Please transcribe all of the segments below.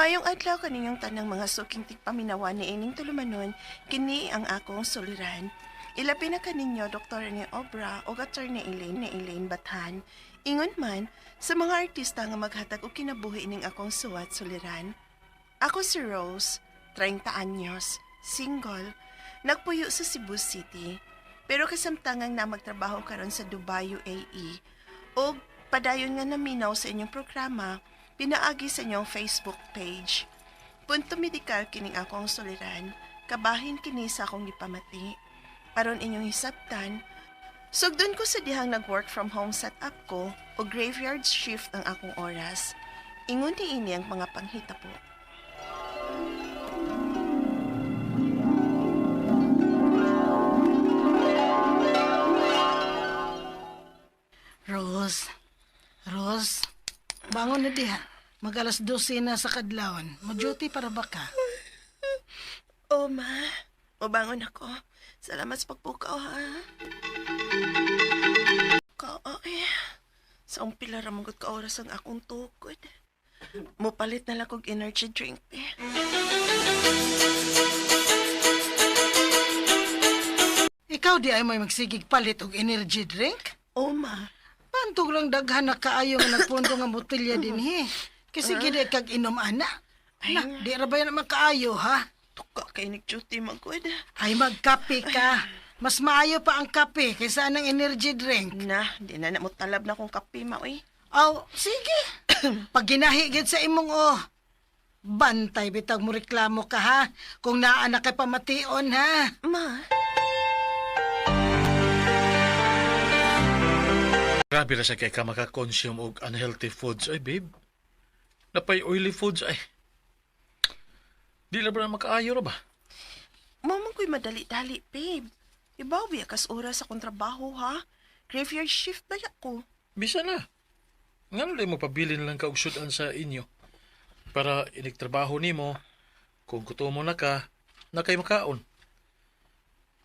Maayong adlaw kaninyong tanang mga suking tigpaminawa ni ining tulumanon, kini ang akong suliran. Ilabi na kaninyo Dr. ni Obra o Attorney Elaine ni Elaine Bathan. Ingon man sa mga artista nga maghatag og kinabuhi ining akong suwat suliran. Ako si Rose, 30 anyos, single, nagpuyo sa Cebu City. Pero kasamtangang na magtrabaho karon sa Dubai, UAE, og padayon nga naminaw sa inyong programa, pinaagi sa inyong Facebook page. Punto medikal kining akong suliran, kabahin kini sa akong gipamati. Aron inyong hisabtan, sugdon ko sa dihang nag-work from home setup ko o graveyard shift ang akong oras. Ingon ni ini ang mga panghitabo. Rose, Rose, bangon na diha. Mag alas 12 na sa kadlawon. Mo-duty para ba ka? Oh, ma. Mubangon ako. Salamat sa pagpukaw, ha? Ka, ay. Sa umpila ra manggod ka oras ang akong tukod. Mupalit na lang kog energy drink, eh. Ikaw di ay may magsigig palit og energy drink? Oh, ma. Pantog lang daghan na kaayo nga nagpundo nga botelya dinhi. Kasi gid kag inom ana. Ay, Na, di ra ba yan naman kaayo ha? Tuka kay nag-duty magod. Ay magkape ka. Mas maayo pa ang kape kaysa anang energy drink. Na, di na na mo talab na kong kape, ma, uy. Aw, sige. Pag ginahi gid sa imong oh. Bantay bitag mo reklamo ka ha. Kung naa na kay pamation ha. Ma, Grabe ra sa kay ka makakonsume og unhealthy foods ay babe. Napay oily foods ay. Di la ba na makaayo ra ba? mo man ko'y madali-dali, babe. Ibaw, biya kas oras akong trabaho, ha? Graveyard shift ba ko? Bisa na. Ngano lang mo pabilin lang ka og sudan sa inyo para inigtrabaho nimo kung gutom mo na ka na kay makaon.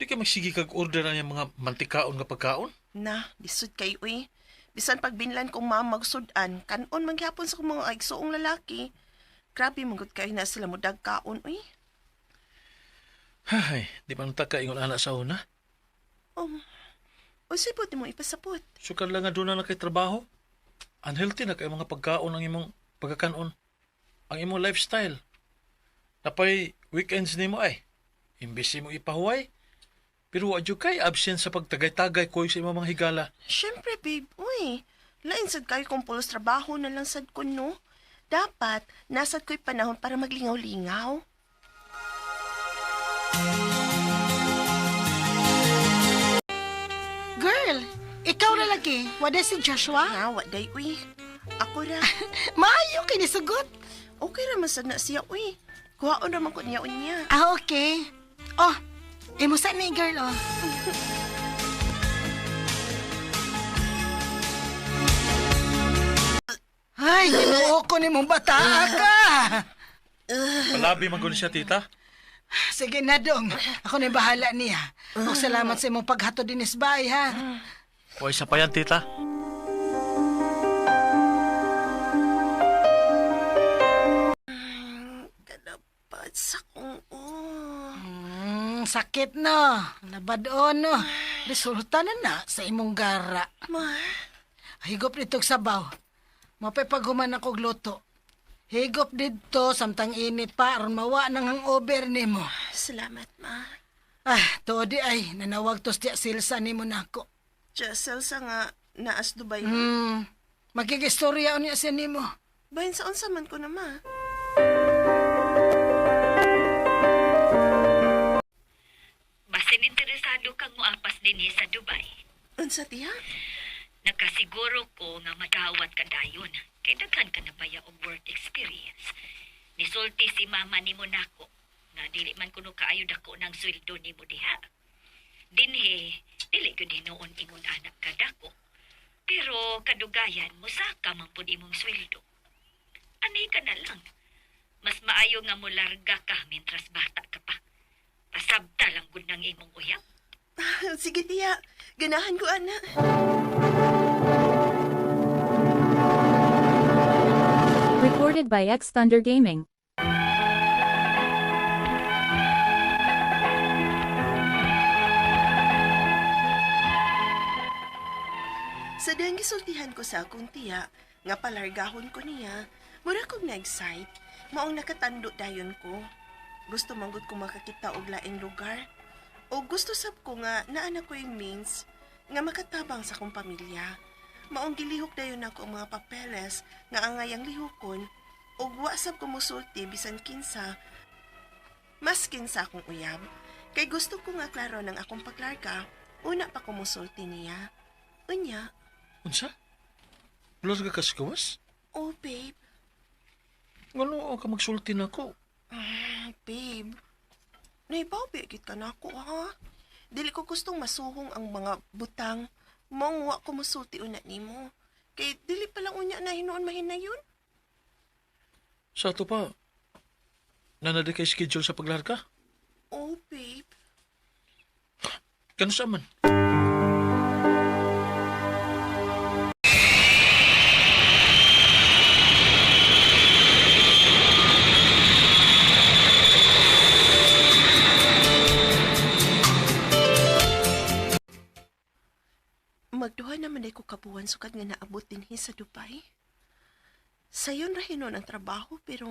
Di ka magsige kag order na niyang mga mantikaon nga pagkaon. Na, lisod kay uy. Bisan pagbinlan kong mama magsudan, kanon mangyapon sa kong mga igsuong lalaki. Grabe manggod kayo na sila mudag kaon, uy. Hay, di pa nata ka ingon ana sa una. Oh, unsay buti mo ipasapot? Sukad lang nga doon na kay trabaho. Unhealthy na kay mga pagkaon ang imong pagkakanon. Ang imong lifestyle. Napay weekends nimo ay. Imbes mo ipahuway. Pero wa jud kay absent sa pagtagay-tagay ko sa imong mga higala. Siyempre, babe, uy. Lain sad kayo kung pulos trabaho na lang sad ko, no? Dapat, nasad ko'y panahon para maglingaw-lingaw. Girl, ikaw na lagi. Wala si Joshua? Nga, waday, uy. Ako ra. Maayo kini sugot. Okay ra man sad na siya, uy. Kuhaon ra man ko niya unya. Ah, okay. Oh, imo sa ni girl oh. Ay, ginoo ko ni mong bata ka. Palabi man gud siya, tita. Sige na dong. Ako na bahala niya. Og salamat sa imong paghatod dinis bay ha. Way sa pa yan, tita. Kalapad sa kong oh. Sakit no. Nabadon no. Resulta na na sa imong gara. Ma, Higop dito sabaw. Mapay paghuman ako og luto. Higop didto samtang init pa aron mawa nang hangover nimo. salamat, ma. Ah, tuod di ay nanawag tos diya silsa nimo nako. Jessel sa nga naas Dubai. Magigistorya unya siya nimo. Bahin sa unsa man ko na, ma. Basin interesado kang moapas dinhi sa Dubai. Unsa tiya? Nakasiguro ko nga madawat ka dayon. Kay daghan ka na baya og work experience. Nisulti si mama nimo nako nga dili man kuno kaayo dako ng sweldo nimo diha. Dinhi, dili gyud hinuon ingon anak ka dako. Pero kadugayan mosaka man pud imong sweldo. Ani ka na lang. Mas maayo nga molarga ka mentras bata ka pa. Pasabta lang gud ng imong uyab. Sige tiya, ganahan ko ana. Recorded by X Thunder Gaming. Sa dihang gisultihan ko sa akong tiya, nga palargahon ko niya, mura kong na-excite, maong nakatando dayon ko. Gusto manggod ko makakita og laing lugar. O gusto sab ko nga naa na ko'y means nga makatabang sa akong pamilya. Maong gilihok dayon ako ang mga papeles nga angayang lihokon ug wa sab ko mosulti bisan kinsa maskin sa akong uyab. Kay gusto ko nga klaro ng akong paglarga, una pa ko mosulti niya. Unya, Unsa? Larga ka sa gawas? oh babe, Ngano ka magsulti nako? ay, babe, naibaw gid ka nako ha. Dili ko gustong masuhong ang mga butang. Maong wa ko mosulti una nimo. Kay dili pa lang unya na hinuon mahinayon. Sa ato pa, nanadi kay schedule sa paglarga? Oh babe, Kano sa man? Magduha naman ay ko kabuan sukad nga naabot dinhi sa Dubai. Sayon ra hinon ang trabaho pero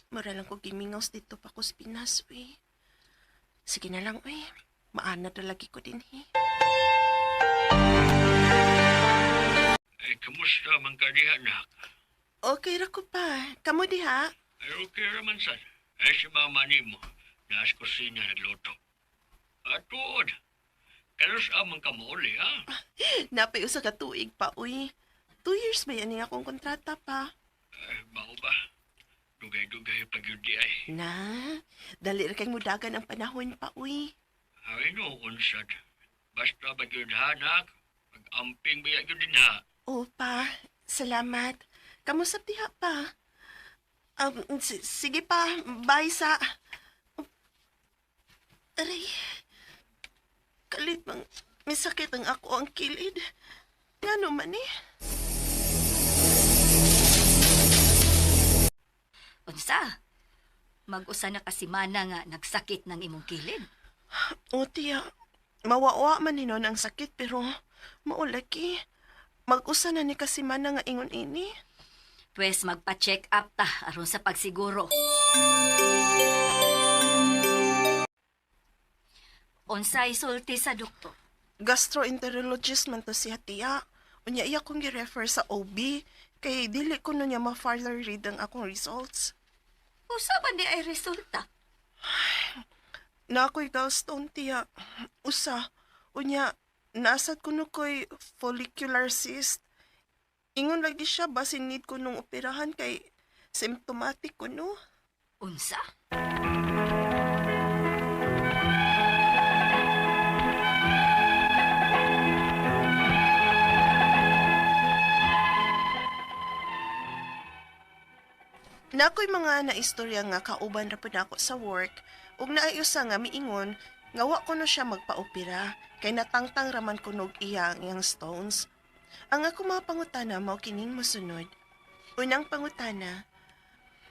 mura lang ko gimingaws dito pa ko sa Pinas, uy. Sige na lang, uy. Maanad na lagi ko dinhi. Ay, kamusta man ka diha, nak? Okay ra ko pa. Kamo diha? Ay, okay raman sad. Ay, si mama nimo, naas kusina nagluto. At tuod, kanus amang ka mauli, ha? Napay usa ka tuig pa, uy. 2 years ba yan ang akong kontrata pa? Ay, mao ba? Dugay-dugay pag yun di ay. Na, dali ra kay mudagan ang panahon pa, uy. Ay, no, unsad. Basta pag yun ha, nak. Pag-amping ba yun din ha? O pa, salamat. Kamusap diha pa. Sige pa, bye sa... Aray, kalit bang may sakit ang ako ang kilid. Ngano man eh? Unsa? Mag-usa na kasi mana nga nagsakit ng imong kilid. O tiya, mawawa man hinon ang sakit pero maulaki. Mag-usa na ni kasi man nga ingon ini. Pwes magpa-check up ta aron sa pagsiguro. Unsay sulti sa doktor? Gastroenterologist man to siya tiya. Unya iya kong gi-refer sa OB kay dili ko no niya ma-further read ang akong results. Usa man di ay resulta? Na ako'y gallstone tiya. Usa. Unya, nasad ko no ko'y follicular cyst. Ingon lagi siya basin need ko nung operahan kay symptomatic ko no. Unsa? Na ako'y mga naistorya nga kauban ra pud nako sa work ug naay usa nga miingon nga wa ko no siya magpaopera kay natangtang raman kunog iya ang iyang stones. Ang ako mga pangutana mao kining mosunod. Unang pangutana,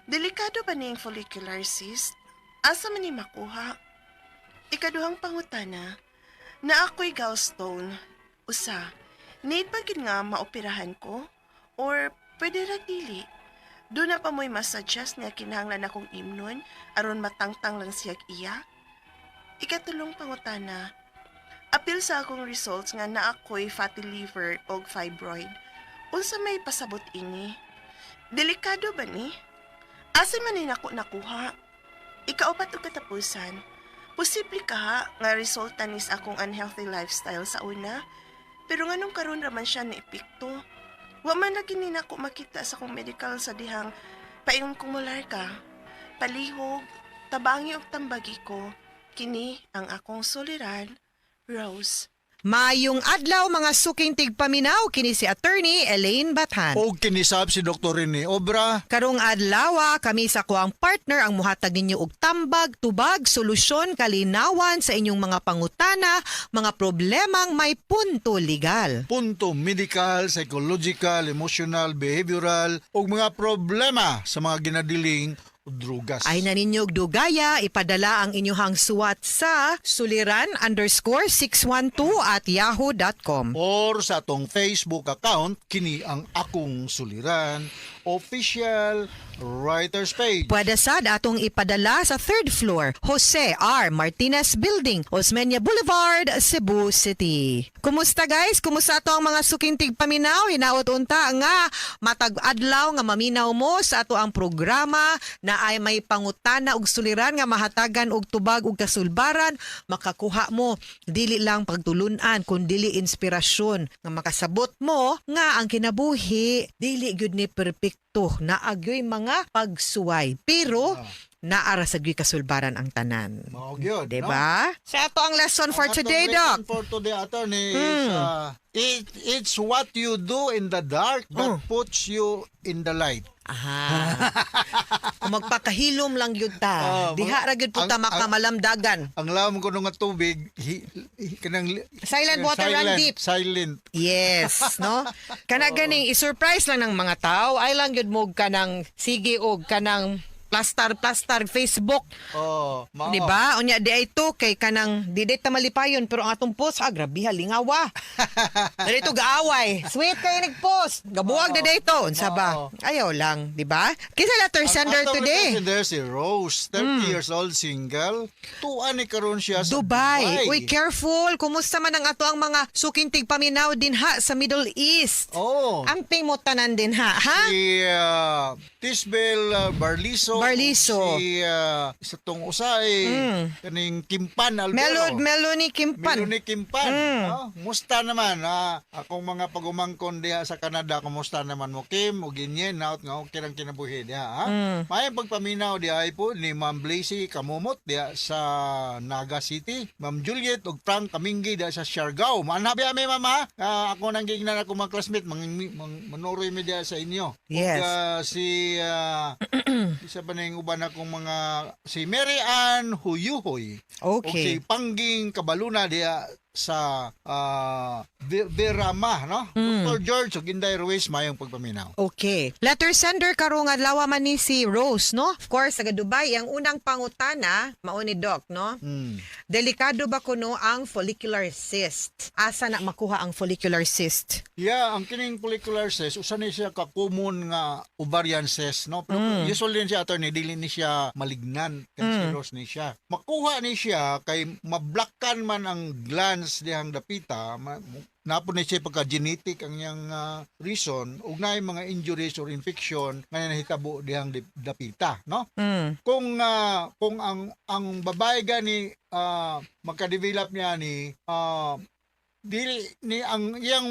delikado ba ning follicular cyst? Asa man ni makuha? Ikaduhang pangutana, na ako'y gallstone. Usa, need ba gid nga maoperahan ko? Or pwede ra dili? Doon na pa mo'y masuggest nga kinahanglan akong imnon aron matangtang lang siya iya. Ikatulong pangutana, apil sa akong results nga naa ako'y fatty liver og fibroid. Unsa may pasabot ini? Delikado ba ni? Asa man ni nako nakuha? Ikaupat og katapusan, posible ka ha nga resulta nis akong unhealthy lifestyle sa una, pero nganong karon raman siya na epekto. Wa man lagi ni nako makita sa akong medical sa dihang paingon kong mular ka. Palihog, tabangi og tambagi ko, kini ang akong suliran, Rose. Maayong adlaw mga suking tigpaminaw, kini si Attorney Elaine Bathan. Og kinisab si Dr. Rene Obra. Karong adlaw kami sa kuang partner ang muhatag ninyo og tambag, tubag, solusyon, kalinawan sa inyong mga pangutana, mga problemang may punto legal. Punto medical, psychological, emotional, behavioral ug mga problema sa mga ginadiling drugas. Ay na ninyo og dugaya, ipadala ang inyuhang suwat sa suliran_612@yahoo.com. Or sa atong Facebook account, kini ang Akong Suliran Official Writers Page. Pwede sad atong ipadala sa third floor, Jose R. Martinez Building, Osmeña Boulevard, Cebu City. Kumusta guys? Kumusta ato ang mga suking tigpaminaw? Hinaot unta nga matag adlaw nga maminaw mo sa ato ang programa na ay may pangutana og suliran nga mahatagan og tubag og kasulbaran, makakuha mo dili lang pagtulunan kun dili inspirasyon nga makasabot mo nga ang kinabuhi dili gyud ni perpekto, naagyoy mga pagsuway pero naara sa gyud kasulbaran ang tanan. Mao gyud, no? Diba? Sa ato ang lesson for Ang today, atong Doc. lesson for today, attorney, is, it's what you do in the dark that puts you in the light. Aha. Kung magpakahilom lang gyud ta. Ah, Diha ra gyud po ta makamalamdagan. Ang lam ko nga tubig, kanang Silent water run silent, deep. Silent. Yes, no? Kana ganing i-surprise lang ng mga tao. Ay lang gyud mo kanang sige og kanang plastar plastar Facebook. Oh, mao. Di ba? Unya di ay to kay kanang di day ta malipayon pero ang atong post ah grabe halingawa. Dali to gaaway. Sweet kay nagpost. Gabuwag na dito. Unsa ba? Oo. Ayaw lang, di ba? Kinsa letter Ang sender atong today? letter sender si Rose, 30 years old, single. Tuan ni karon siya sa Dubai. Dubai. Uy, careful. Kumusta man ang ato ang mga sukintig paminaw din ha sa Middle East? Oh. Amping mo tanan din ha, ha? Si Tisbel Barliso. Barliso. Si sa tong usay, kaning Kimpan Albero. Melody Kimpan. Melody Kimpan. Ah, musta naman akong mga pagumangkon diha sa Canada, kumusta naman mo Kim ug inyen naot nga okay lang kinabuhi diha ha. Maayong pagpaminaw diha ay po ni Ma'am Blazy Kamumot diha sa Naga City, Ma'am Juliet ug Frank Kaminggi diha sa Siargao. Manhabi ami ma'am ha. Ako nang gignan ako mga classmate mang, mang manuroy mi diha sa inyo. Ug, Yes. si isa pa ning uban akong mga si Mary Ann Huyuhoy. Okay. Og si Pangging Kabaluna diha sa Verama, no? Dr. George ug Inday Ruiz, mayong pagpaminaw. Okay. Letter sender karong adlaw man ni si Rose, no? Of course, taga Dubai, ang unang pangutana, mao ni Doc, no? Delikado ba kuno ang follicular cyst? Asa na makuha ang follicular cyst? Yeah, ang kining follicular cyst usa ni siya ka common nga ovarian cyst, no? Pero usually din siya, attorney, dili ni siya malignan, cancerous ni siya. Makuha ni siya kay mablockan man ang glands dihang dapita, napon ni siya pagka genetic ang iyang reason ug naay mga injuries or infection nga nahitabo dihang dapita, no? Kung kung ang babae gani magka-develop niya ni dili ni ang iyang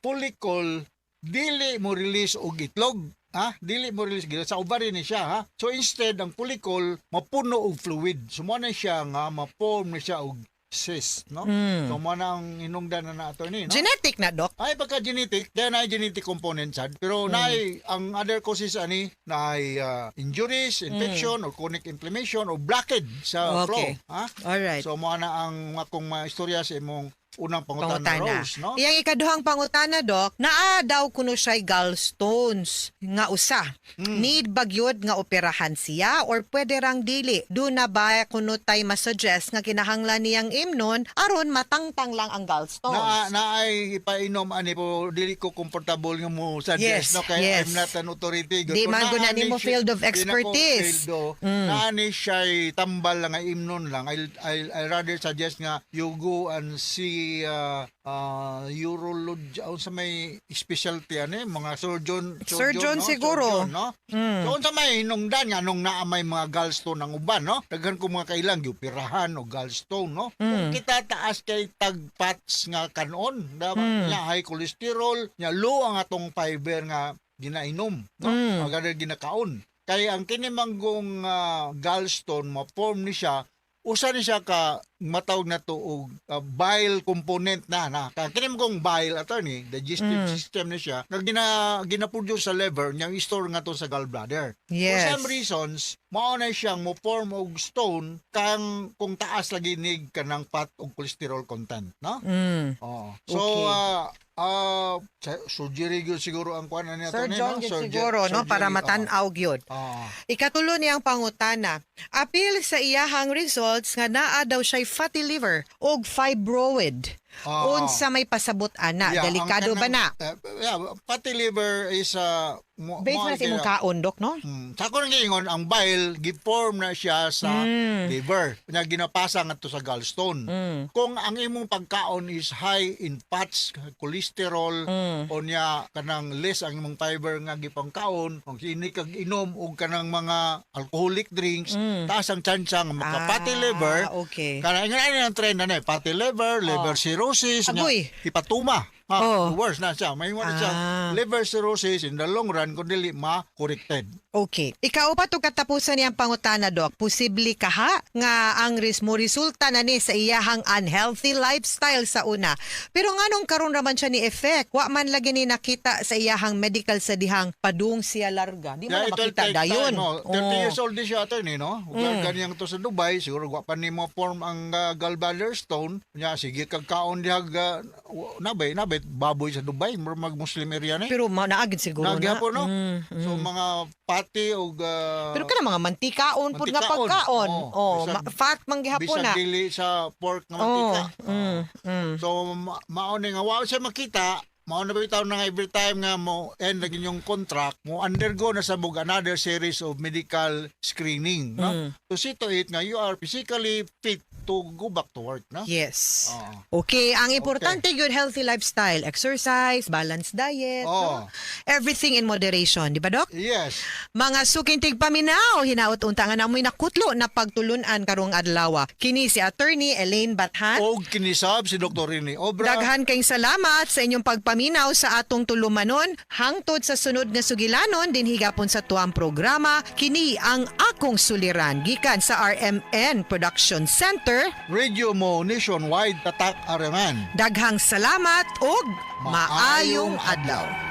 follicle dili mo release og itlog ha, dili mo release gid sa ovary ni siya ha. So instead ang follicle mapuno og fluid, so mo na siya nga ma-form ni siya og cyst, no? So mo na ang hinungdan na na, attorney, no? Genetic na, Doc? Ay pagka genetic, kaya naay genetic component sad. Pero naay ang other causes ani naay injuries, infection or chronic inflammation or blockage sa flow, ha? Alright. So mo na ang akong mga istorya sa imong unang pangutana, Pangutana. Rose, no? Iyang ikaduhang pangutana, Doc, naa daw kuno siya'y gallstones nga usa. Need ba gyud nga operahan siya or pwede rang dili? Do na ba kuno tay masuggest nga kinahanglan niyang imnon aron matangtang lang ang gallstones? Na na ay ipainom ani po, dili ko komportable nga mo suggest, no, kay I'm not an authority. Di man Kung gud na naa ni nimo field of di na ko expertise. field, oh. Naa ni siya tambal lang nga imnon lang. I rather suggest nga you go and see urology sa may specialty ani mga surgeon. Surgeon no? siguro. Surgeon, no? So unsa may hinungdan nga nung naa may mga gallstone ang uban, no? Daghan ko mga kailang gioperahan og gallstone, no? Kung kita taas kay tag fats nga kanon, dapat nya high cholesterol, nya low ang atong fiber nga ginainom, no? Mga ginakaon. Kay ang kini manggong gallstone ma-form ni siya, usa ni siya ka matawag na to og bile component na na. Kini mo kong bile, attorney, digestive system ni siya nga gina-produce sa liver nya i-store nga to sa gallbladder. For some reasons, mao na siyang mo form og stone kang kung taas lagi nig kanang fat og cholesterol content, no? Oo. So surgery gyud siguro ang kuan niya, attorney, Surgeon no? gyud siguro, no, para Surgery, matan-aw gyud. Oo. Ikatulo niyang pangutana, apil sa iyahang results nga naa daw siya'y fatty liver og fibroid. Unsa may pasabot ana? Yeah, ang Delikado ba na? Yeah, fatty liver is Based mo na sa imong kaon, dok, no? Sa ako nang giingon, ang bile gi-form na siya sa liver. Nya ginapasa ngadto sa gallstone. Kung ang imong pagkaon is high in fats, cholesterol, o nya kanang less ang imong fiber nga gipangkaon, kung sini kag inom og kanang mga alcoholic drinks, taas ang tsansa nga maka-fatty liver. Kana ingon ani ang trend na eh, fatty liver, liver cirrhosis, nya Agoy. hepatoma. Ha, worse na siya. May na siya liver cirrhosis in the long run kung dili ma-corrected. Okay. Ikaw pa to katapusan niyang pangutana, Dok. Posible kaha nga ang mo resulta na ni sa iyahang unhealthy lifestyle sa una. Pero nganong karon raman siya ni effect? Wa man lagi ni nakita sa iyahang medical sa dihang padung siya larga. Di man na it will makita take dayon. time, no? 30 years old di siya, attorney, no? Ug ganiyang to sa Dubai, siguro wa pa nimo form ang gallbladder stone. Nya sige kag kaon diha nabay nabay baboy sa Dubai, murag mag Muslim area ni. Pero naagid siguro na. Nagyapon, no? So mga pati og Pero kana mga mantikaon pud nga mantikaon. pagkaon. Oo. Oh, fat man gihapon bisag na. dili sa pork nga mantika. Oh. So mao ni nga wa siya makita, mao na bitaw na nga every time nga mo end lagi inyong contract, mo undergo na sa mog another series of medical screening, no? To see to it nga you are physically fit to go back to work, no? Yes. Oo. Okay, ang importante good healthy lifestyle, exercise, balanced diet, Oo. no? Everything in moderation, di ba, Dok? Yes. Mga suking tigpaminaw, hinaot unta nga namoy nakutlo na pagtulunan karong adlaw. Kini si Attorney Elaine Bathan. Og kinisab si Dr. Rene Obra. Daghan kayong salamat sa inyong pagpaminaw sa atong tulumanon. Hangtod sa sunod nga sugilanon dinhi gapon sa tuang programa, kini ang akong suliran gikan sa RMN Production Center. Radio mo nationwide, Tatak RMN. Daghang salamat ug maayong Maayong adlaw.